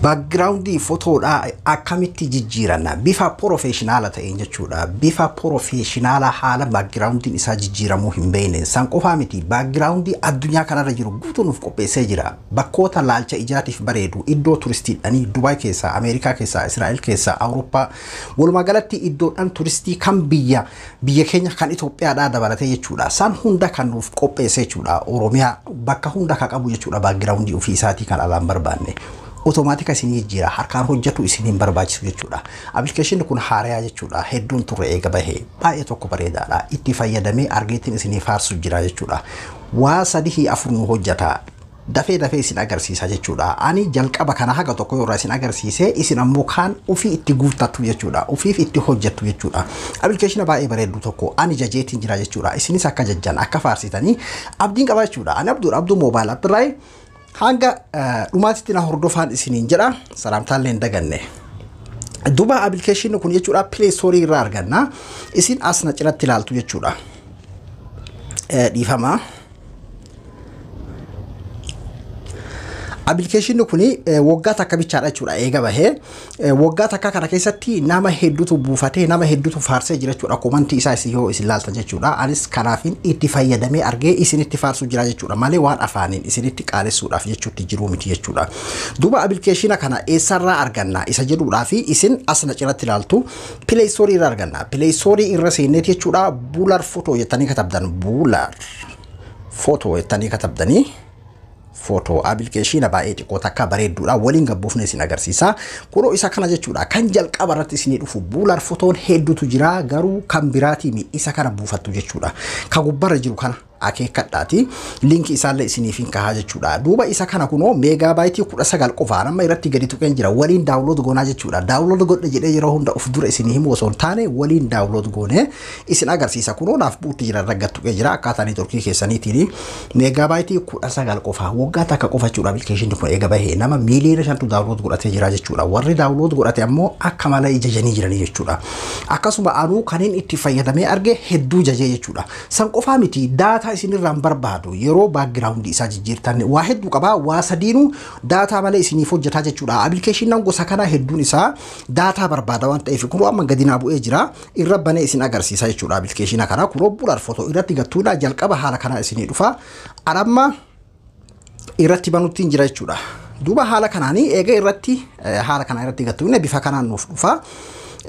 Background fotoodhaa akkamitti jijjiiranna bifa professional ta'een jechuudha. Bifa professional haala backgroundiin isaa jijjiiramuu hin beekne san qofaa miti, background addunyaa kanarra jiru guutuu nuuf qopheessee jira. Bakkoota laalcha ijaatiif bareedu, iddoo turistiidhanii Dubaay keessaa, Ameerikaa keessaa, Israa'el keessaa, Awurooppaa, walumaa galatti iddoodhaan turistii kan biyya keenya kan Itoophiyaadhaa dabalatee jechuudha. San hunda kan nuuf qopheessee jechuudha. Oromiyaa bakka hunda kan qabu jechuudha, background ofii isaatii kan alaan barbaanne. Automatic isin jijjiira, harkaan hojjetu isin hin barbaachisu jechuudha. Appilikeeshinni kun haarayaa jechuudha. Hedduun turre eega bahee baay'ee tokko bareedaadha. Itti fayyadamee argeettiin isinii faarsu jira jechuudha. Waa sadii afur nu hojjeta. Dafee dafee isin agarsiisa jechuudha. Ani jalqaba kana haga tokko yoo irraa isin agarsiise, isin ammoo kaan ofii itti guuttattu jechuudha. Ofiif itti hojjettu jechuudha. Appilikeeshina baay'ee bareeddu tokko ani jajeetiin jira jechuudha. Isinis akka jajjan, akka faarsitanii abdiin qaba jechuudha. Ani Abduudha, Abduu Mobile Appirraay. Hanga dhumaatitti na hordofaan isiniin jedha. Salaamtaallee hin daganne. Duuba appilikeeshinni kun jechuudha Play Store irraa arganna. Isin as na cinatti ilaaltu jechuudha. Dhiifama. Appilikeeshinni kun waggaa takka bichaadha jechuudha eega bahee. Waggaa takka kana keessatti nama hedduutu buufatee, nama hedduutu faarsee jira jechuudha. Komantii isaa isin yoo isin laaltan jechuudha. Anis kanaafin itti fayyadamee argee isinitti faarsuu jira jechuudha. Malee waan afaaniin isinitti qaalessuudhaaf jechuutti jiruu miti jechuudha. Duuba appilikeeshina kana eessarraa arganna isa jedhuudhaa fi isin as na cinatti ilaaltu, Play Store irraa arganna. Play Store irra seenneeti jechuudha, Blur Photo jettanii katabdan. Blur Photo jettanii katabdanii. Footoo appilikeeshina baay'ee xiqqoo takka bareedduudha, waliin gabbuufne isin agarsiisa. Kunoo isa kana jechuudha, kan jalqaba irratti isinii dhufu. Blur Photoon hedduutu jira, garuu kan biraatiin isa kana buufattu jechuudha. Kan gubbarra jiru kana akeekkadhaati. Linkii isaallee isiniif hin kahaa jechuudha. Duuba isa kana kunoo megabyte 19 qofaan amma irratti gadi tuqeen jira. Waliin download goonaa jechuudha. Download godhe jedhee yeroo hunda of dura isinii himu osoo hin taane, waliin download goonee isin agarsiisa. Kunoo naaf buutti jira, irra gad tuqee jira akkaataa networkii keessaniitiin megabyte 19 qofaa, waggaa takka qofa jechuudha. Appilikeeshinni kun eega bahee nama miiliyoona 5tu download godhatee jira jechuudha. Warri download godhate ammoo akka malee ijajanii jiranii jechuudha. Akkasuma anuu kaniin itti fayyadamee arge hedduu jajee jechuudha. San qofaa miti, data isinirraa hin barbaadu. Yeroo background isaa jijjiirtan waa hedduu qabaa, waa sadiinuu data malee isiniif hojjetaa jechuudha. Appilikeeshiniin gosa kanaa hedduun isaa data barbaada waan ta'eef, kunoo amma gadi naa bu'ee jira, irra banee isin agarsiisa jechuudha. Appilikeeshina kana kunoo Blur Photo irratti gattuudha, jalqaba haala kanaa isinii dhufa. Anamma irratti banutti jira jechuudha. Duuba haala kanaanii eega irratti haala kanaa irratti gattuun bifa kanaan nuuf dhufa.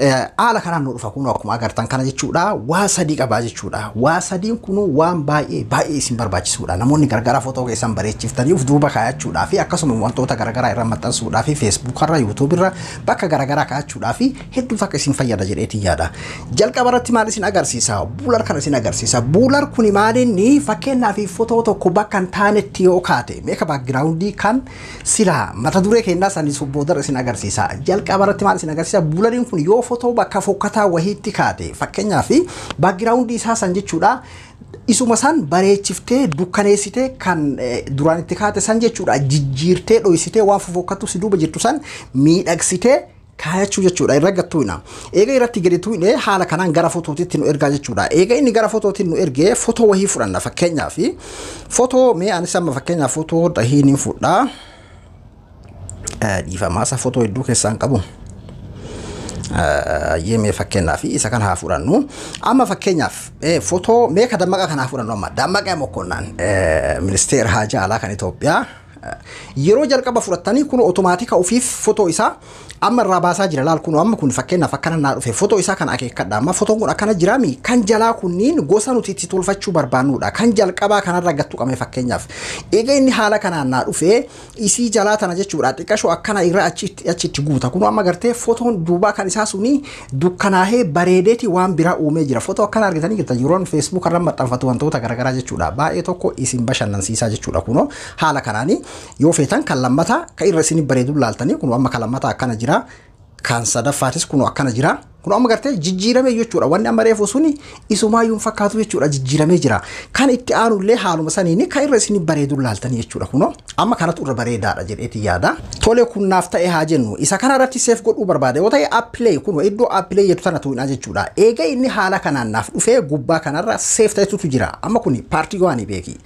Haala kanaan nu dhufa kun akkuma agartan kana jechuudha. Waa sadii qabaa jechuudha. Waa sadiin kun waan baay'ee baay'ee isin barbaachisuudha. Namoonni gargaraa footoo keessan bareechiftanii of duuba kaayachuudhaa fi akkasuma wantoota garagaraa irra maxxansuudhaa fi Facebook irra, YouTube irra, bakka garagaraa kaayachuudhaa fi hedduu takka isin fayyada jedheetiin yaada. Jalqaba irratti maal isin agarsiisa? Blur kana isin agarsiisa. Blur kuni maalinni, fakkeenyaaf footoo tokko bakka hin taanetti yoo kaate, meeka background kan silaa mata duree kennaa sanii boodara isin agarsiisa. Jalqaba irratti maal isin agarsiisa? Bluriin kun yoo footoo bakka fokkataa wahiitti kaate, fakkeenyaaf background isaa san jechuudha, isuma san bareechiftee dukkaneessitee kan duraan itti kaate san jechuudha jijjiirtee dhoysitee waan fofokkattu si duuba jirtu san miidhagsitee kaayachuu jechuudha. Irra gattuuna. Eega irratti gadi tuqne haala kanaan gara fotootitti nu ergaa jechuudha. Eega inni gara fotootti nu ergee, fotoo wahii fudhanna. Fakkeenyaaf fotoo mee anis amma fakkeenyaaf fotoo dahii ni fudhaa. Dhiifamaa, isa fotoo hedduu keessaan qabu. Yemee fakkeenyaaf isa kana haa fudhannu. Amma fakkeenyaaf fotoo mee ka Dammaqa kana haa fudhannu amma. Dammaqa Mokkonnaan, ministeera haajaa alaa kan Itoophiyaa. Yeroo jalqaba fudhattanii kun automatic ofiif fotoo isaa amma irraa baasaa jira, laal. Kun amma kun fakkeenyaaf akkana naa dhufe, fotoo isaa kana akeekkadha. Amma fotoon kun akkana jiraami, kan jalaa kunniin gosa nuti itti tolfachuu barbaannudha. Kan jalqabaa kanarra gattu qabame, fakkeenyaaf eega inni haala kanaan naa dhufe, isii jalaa tana jechuudha xiqqashoo akkana irra achitti guuta. Kun amma gartee fotoon duubaa kan isaa suni dukkanaahee bareedeeti waan biraa uumee jira. Fotoo akkana argitanii jirta, yeroon Facebook irra maxxanfatu wantoota garaagaraa jechuudha, baay'ee tokko isin bashannansiisaa jechuudha. Kunoo haala kanaanii yoo feetan kan lammataa kan irra isin bareedu laaltanii, kun amma kan lammataa akkana jira, kan sadaffaatis kun akkana jira. Kun amma gartee jijjiiramee jechuudha. Wanni amma reefu suni isumaayyuu hin fakkaatu jechuudha, jijjiiramee jira. Kan itti aanullee haaluma saniin kan irra isin bareedu laaltanii jechuudha. Kunoo amma kanatu irra bareedaadha jedheeti yaada. Tole, kun naaf ta'e haa jennu. Isa kana irratti save godhuu barbaade yoo ta'e, apply, kun iddoo apply jettu tana tuqnaa jechuudha. Eega inni haala kanaan naaf dhufee, gubbaa kanarra save ta'etutu jira. Amma kun part one beeki.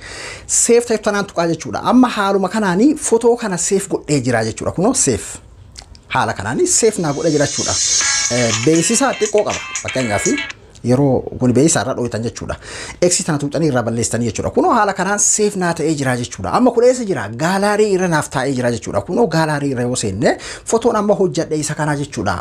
Save ta'etu tanaan tuqaa jechuudha. Amma haaluma kanaanii fotoo kana save godhee jira jechuudha. Kunoo save. Haala kanaan save naa godha jira jechuudha. Beeksisa xiqqoo qaba fakkeenyaaf yeroo kun beeksisa irraa dhooytan jechuudha. X tana tuuxanii irraa balleessitanii jechuudha. Kunoo haala kanaan save naa ta'ee jira jechuudha. Amma kun eessa jira? Gallery irra naaf taa'ee jira jechuudha. Kunoo gallery irra yoo seenne fotoon amma hojjedhe isa kanaa jechuudha.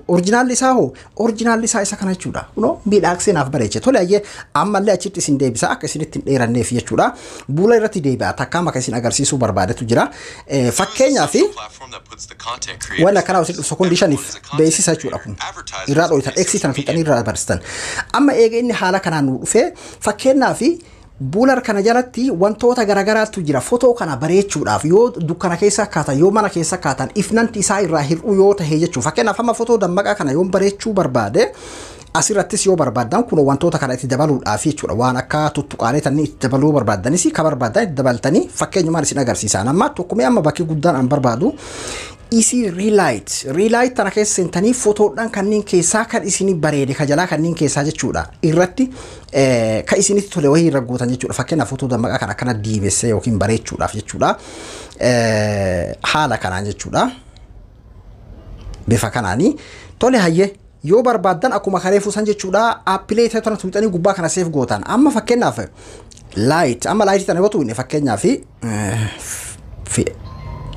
Originalli isaa hoo? Originalli isaa isa kana jechuudha. Kunoo miidhagsee naaf bareeche. Tole ayyee ammallee achitti isin deebisa akka isinitti hin dheeranneef jechuudha. Blur irratti deebi'a. Takka amma akka isin agarsiisuu barbaadetu jira. Fakkeenyaaf waan akkanaa isin dhufu sekondii 5f beeksisa jechuudha kun. Irraa dhooytan X tana tuuxanii irraa barsiistan. Amma eega inni haala kanaan nu dhufee fakkeenyaaf blur kana jalatti wantoota garagaraatu jira. Fotoo kana bareechuudhaaf yoo dukkana keessa akkaatan yoo mana keessa akkaatan ifnanti isaa irraa hir'uu yoo tahe jechuudha. Fakkeenyaaf amma fotoo dammaqaa kana yoo bareechuu barbaade asirrattis yoo barbaaddan kun wantoota kana itti dabaluudhaaf jechuudha. Waan akka tuttuqaalee tanni itti dabaluu barbaaddanis ka barbaaddan itti dabaltanii fakkeenyumaan isin agarsiisan. Amma tokkumee amma bakki guddaan an barbaadu isii relight tana keessa seentanii fotoodhaan kanneen keessaa kan isin bareede ka jalaa kanneen keessaa jechuudha irratti ka isinitti tole wayii irra gootan jechuudha. Fakkeenyaaf fotoo dammaqaa kan akkana diimessee yookiin bareechuudhaaf jechuudha. Haala kanaan jechuudha. Bifa kanaanii tole hayyee yoo barbaaddan akkuma karee fuusan jechuudha apply tana tuuxanii gubbaa kana save gootan. Amma fakkeenyaaf light amma light tana yoo tuqne fakkeenyaaf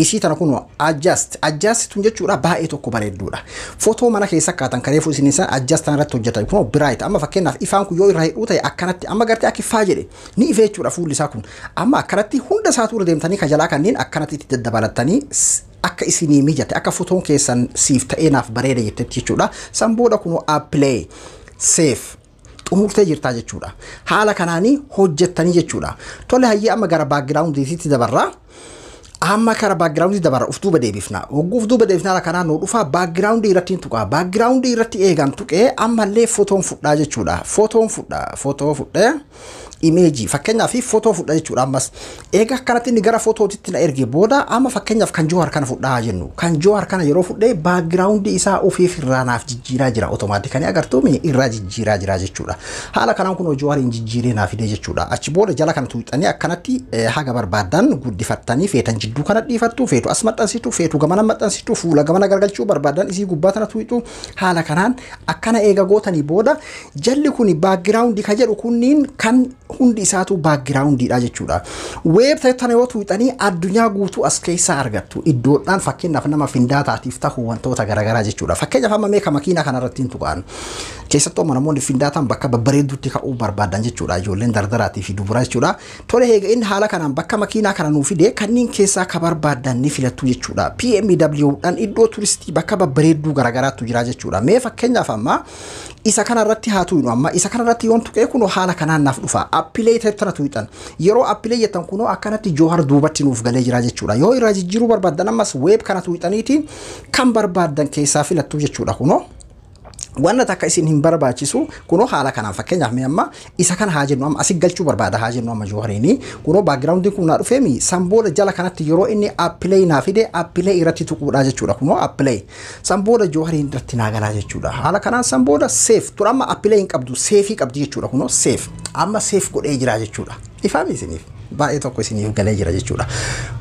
isii tana kun adjust tun jechuudha baay'ee tokko bareedduudha. Fotoo mana keessa akkaatan karee fuusin isaan adjust tana irratti hojjetan kun bright amma fakkeenyaaf ifaan kun yoo irraa hidhuu ta'e akkanatti amma gartee akka ifaa jedhe ni ifee jechuudha fuulli isaa kun. Amma akkanatti hunda isaatu irra deemtanii ka jalaa kanneen akkanatti itti daddabalattanii akka isinii mijate akka fotoon keessan siif ta'ee naaf bareeda jettetti jechuudha. San booda kun apply save xumurtee jirtaa jechuudha. Haala kanaanii hojjettanii jechuudha. Tole hayyee amma gara backgroundiitti dabarraa. Amma kara backgroundii dabara uf duuba deebifna. Hogguu uf duuba deebifna haala kanaan nu dhufa backgroundii irratti tuqa. Backgroundii irratti eegan tuqee ammallee fotoon fudhaa jechuudha. Fotoon fudha. Fotoo fudhee image fakkeenyaaf fotoo fudha jechuudha ammas. Eega akkanatti inni gara fotootitti na erge booda amma fakkeenyaaf kan Johaar kana fudhaa jennu. Kan Johaar kana yeroo fudhee backgroundii isaa ofiif irraa naaf jijjiiraa jira. Automatically agartuumi irraa jijjiiraa jira jechuudha. Haala kanaan kun Johaariin jijjiiree naaf fide jechuudha. Achi booda jala kana tuuxanii akkanatti haga barbaadan guddifattanii feetan jidduu kana dhiifattu feetu as maxxansitu feetu gamana maxxansitu fuula gamana gargalchuu barbaadan isii gubbaa tana tuuxu haala kanaan akkana eega gootanii booda jalli kun backgroundii ka jedhu kunniin kan hundi isaatu backgroundiidha jechuudha. Web tana yoo tuuxanii addunyaa guutuu as keessaa argattu iddoodhaan fakkeenyaaf nama findaataatiif ta'u wantoota garaagaraa jechuudha. Fakkeenyaaf amma meeqa makiinaa kanarratti hin tuqaan. Keessattuu amma namoonni findaataan bakka babbareedduutti ka'uu barbaadan jechuudha. Ijoolleen dardaraatii fi dubaraa jechuudha. Tole eega inni haala kanaan bakka makiinaa kana nuu fide kanneen keessaa ka barbaadan ni filattu jechuudha. PMW dhaan iddoo turistii bakka babbareedduu garaagaraatu jira jechuudha. Mee fakkeenyaaf amma isa kanarratti haa tuqnu amma isa kanarratti yoon tuqee kunoo haala kanaan naaf dhufa. Apply tana tuqxan. Yeroo apply jettan kunoo akkanatti Johaar duubatti nuuf galee jira jechuudha. Yoo irraa jijjiiruu barbaaddan ammas web kana tuqxaniiti kan barbaaddan keessaa filattu jechuudha kunoo. Wanna takka isin hin barbaachisu kunoo haala kanaan fakkeenyaaf mee amma isa kana haa jennu amma asii galchuu barbaada haa jennu amma Johaariini kunoo backgroundiin kun naa dhufeemi san booda jala kanatti yeroo inni apply naa fide apply irratti tuquudha jechuudha kunoo apply san booda Johaariin irratti naa galaa jechuudha haala kanaan san booda save tura amma apply hin qabdu saveii qabdi jechuudha kunoo save amma save godhee jira jechuudha ifaami isiniif. Baay'ee tokko isiniif galee jira jechuudha.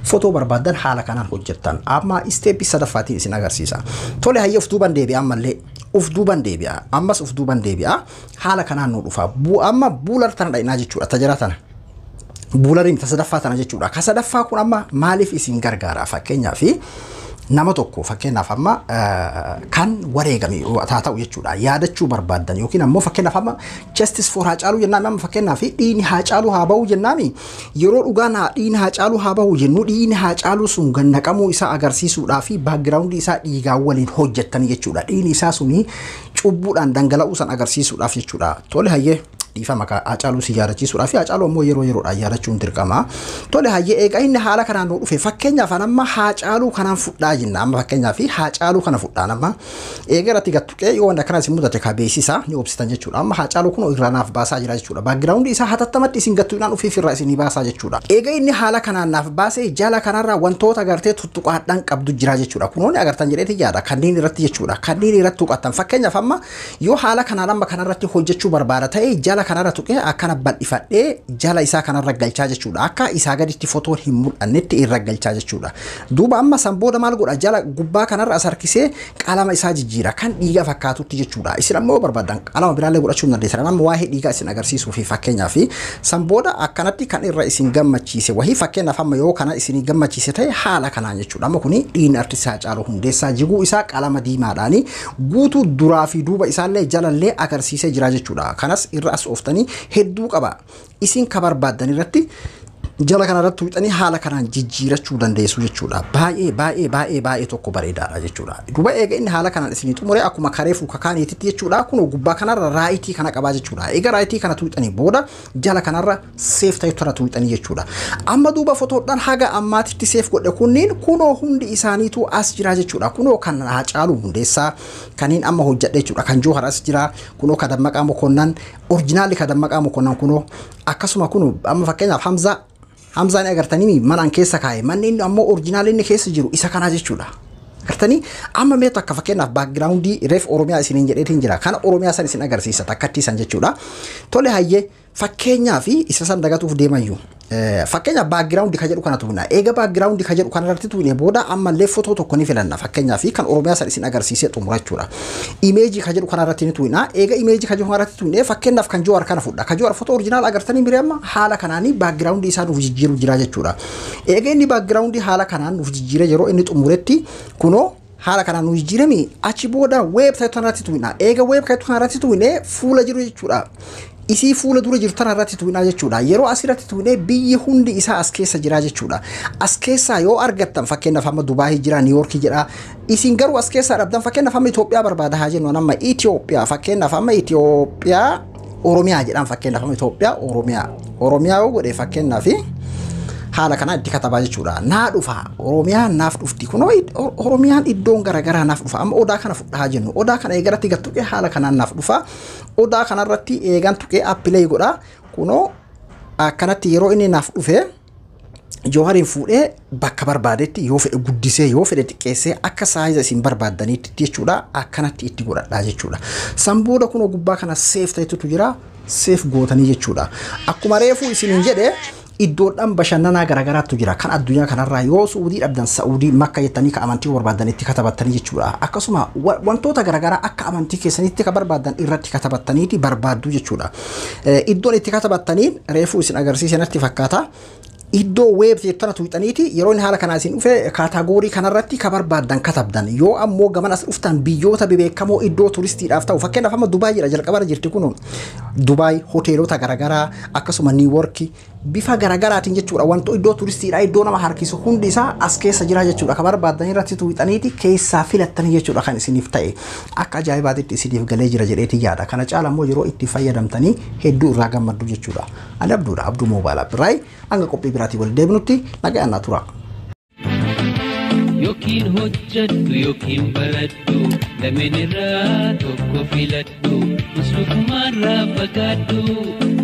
Fotoo barbaaddan haala kanaan hojjettan. Amma stepii sadaffaatiin isin agarsiisa. Tole hayyee uf duuban deebi'a ammallee. Uf duuban deebi'a. Ammas uf duuban deebi'a. Haala kanaan nu dhufa. Amma blur tana dhaqnaa jechuudha. Tajara tana. Bluriin ta sadaffaa tana jechuudha. Ka sadaffaa kun amma maaliif isin gargaara fakkeenyaaf nama tokko fakkeenyaaf amma kan wareegame haa ta'u jechuudha yaadachuu barbaaddan yookiin ammoo fakkeenyaaf amma justice for Haacaaluu jennaan amma fakkeenyaaf dhiigni Haacaaluu haa bahu jennaami yeroo dhugaan dhiigni Haacaaluu haa bahu jennu dhiigni Haacaaluu sun gannaqamuu isaa agarsiisuudhaa fi backgroundii isaa dhiigaa waliin hojjettanii jechuudha dhiigni isaa suni cubbuudhaan dhangala'uu san agarsiisuudhaaf jechuudha tole hayyee. Dhiifama Haacaaluu si yaadachiisuudhaaf Haacaaluu ammoo yeroo yeroodhaan yaadachuun dirqama. Tole hayyee eegaa inni haala kanaan nu dhufe fakkeenyaaf amma Haacaaluu kanaan fudhaa jenna amma fakkeenyaaf Haacaaluu kana fudhaan amma eega irratti gattuqee yoo wanta akkanaa isin mudate ka beeksisa ni obsitan jechuudha. Amma Haacaaluu kun irraa naaf baasaa jira jechuudha. Backgroundii isaa hatattamatti isin gattuudhaan ofiif irraa isinii baasaa jechuudha. Eega inni haala kanaan naaf baasee jala kanarraa wantoota agartee tuttuqaadhaan qabdu jira jechuudha. Kunoonni agartan jedheeti yaada kanneen irratti jechuudha. Kanneen irratti tuqattan fakkeenyaaf amma yoo haala kanaan amma kanarratti hojjechuu barbaada ta'e jala Jala kanarra tuqee akkana bal'ifadhee jala isaa kanarra galchaa jechuudha. Akka isaa gaditti fotoon hin mul'annetti irra galchaa jechuudha. Duuba amma san booda maal godha? Jala gubbaa kanarra as harkisee qalama isaa jijjiira kan dhiiga fakkaatutti jechuudha. Isin ammoo yoo barbaadan qalama biraallee godhachuu hin dandeessan. Amma waa'ee dhiigaa isin agarsiisuu fi fakkeenyaaf san booda akkanatti kan irra isin gammachiise wahii, fakkeenyaaf amma yoo kana isin gammachiise ta'e, haala kanaan jechuudha. Amma kuni dhiigni artistii Haacaaluu Hundeessaa jiguu isaa qalama diimaadhaani guutuu duraa fi duuba isaallee jalallee agarsiisee jira jechuudha. Kanas irra as ooftanii hedduu qaba. Isin ka barbaaddan irratti jala kanarratti tuuxanii haala kanaan jijjiirachuu dandeessu jechuudha. Baay'ee baay'ee baay'ee baay'ee tokko bareedaadha jechuudha. Duuba eega inni haala kanaan isinii xumure, akkuma kareefuu kakaaniititti jechuudha. Kun gubbaa kanarra right kana qabaa jechuudha. Eega right kana tuuxanii booda jala kanarra save ta'e tana tuuxanii jechuudha. Amma duuba fotoodhaan haga ammaatitti save godhe kunniin kunoo hundi isaaniitu as jira jechuudha. Kunoo kan Haacaaluu Hundeessaa kaniin amma hojjedhe jechuudha. Kan Joohar as jira. Kunoo kan Dammaqaa Mokonnan, original kan Dammaqaa Mokonnan kunoo akkasuma. Kunoo amma fakkeenyaaf Hamzaa, Hamzaan agartanii manaan keessa kaa'e, manni inni ammoo original inni keessa jiru isa kanaa jechuudha. Agartanii, amma mee takka fakkeenyaaf background reef Oromiyaa isiniin jedheetiin jira. Kana Oromiyaa san isin agarsiisa takkattii san jechuudha. Tole, hayyee, fakkeenyaaf isa san dagatuuf deemayyuu. Fakkeenyaaf background ka jedhu kana tuqna. Eega background ka jedhu kanarratti tuqne booda ammallee fotoo tokko ni filanna. Fakkeenyaaf kan Oromiyaa san isin agarsiisee xumura jechuudha. Image ka jedhu kanarratti ni tuqna. Eega image ka jedhu kanarratti tuqne, fakkeenyaaf kan Jowaar kana fudha. Kan Jowaar fotoo original agartanii miree amma haala kanaanii background isaa nuuf jijjiiru jira jechuudha. Eega inni background haala kanaan nuuf jijjiire, yeroo inni xumuretti kunoo haala kanaan nuuf jijjiirame. Achi booda web kanarratti tuqna. Eega web kanarratti tuqne fuula jiru jechuudha. Isii fuula dura jirtu tana irratti tuqnaa jechuudha. Yeroo asirratti tuqnee biyyi hundi isaa as keessa jira jechuudha. As keessaa yoo argattan, fakkeenyaaf amma Dubaayii jira, Niiwoorkii jira. Isin garuu as keessaa dhabdan, fakkeenyaaf amma Itoophiyaa barbaada haa jennu. Amma Itoophiyaa, fakkeenyaaf amma Itoophiyaa Oromiyaa jedhaan, fakkeenyaaf amma Itoophiyaa Oromiyaa. Oromiyaa yoo godhe, fakkeenyaaf haala kanaa itti katabaa jechuudha. Naa dhufa, Oromiyaan naaf dhufti. Kunoo Oromiyaan iddoon garaagaraa naaf dhufa. Amma odaa kana fudhaa jennu. Odaa kana eegaratti gad tuqee haala kanaan naaf dhufa. Odaa kanarratti eegan tuqee apply godha. Kunoo akkanatti yeroo inni naaf dhufe, Joohariin fuudhee bakka barbaadetti yoo fedhe guddisee, yoo fedhe xiqqeessee, akka size isin barbaaddaniitti jechuudha, akkanatti itti godhadhaa jechuudha. San booda kunoo gubbaa kana save ta'etu jira, save gootanii jechuudha. Akkuma reefuu isiniin jedhe, iddoodhaan bashannanaa garaagaraatu jira kan addunyaa kanarraa. Yoo Suudii dhabdan, Saudii Makka jettanii ka amantii barbaadan itti katabattanii jechuudha. Akkasuma wantoota garaagaraa akka amantii keessanitti ka barbaadan irratti katabattaniiti barbaaddu jechuudha. Iddoon itti katabattaniin reefuu isin agarsiise natti fakkaata. Iddoo web tana tuuxaniiti yeroo inni haala kanaa isin dhufe, category kanarratti ka barbaadan katabdan. Yoo ammoo gaman as dhuftan, biyyoota bebeekamoo iddoo turistiidhaaf ta'u, fakkeenyaaf amma Dubaay jira, jalqabarra jirti kun Dubaay, hoteelota garaagaraa, akkasuma Niiwoorki bifa garaagaraatiin jechuudha. Wantoota iddoo turistiidhaa iddoo nama harkisu hundi isaa as keessa jira jechuudha. Ka barbaadan irratti tuuxaniiti keessaa filattanii jechuudha kan isiniif ta'e. Akka ajaa'ibaatitti isiniif galee jira jedheeti yaada. Kana caala immoo yeroo itti fayyadamtanii hedduu irraa gammaddu jechuudha. Ani Abduudha, Abduu Moobaayil App irraa. Hanga qophii biraatii wal deebinutti nagaan naa tura. Yookiin hojjadhu yookiin baradhu, lameen irraa tokko filadhu, muslukumaarraa fagaadhu.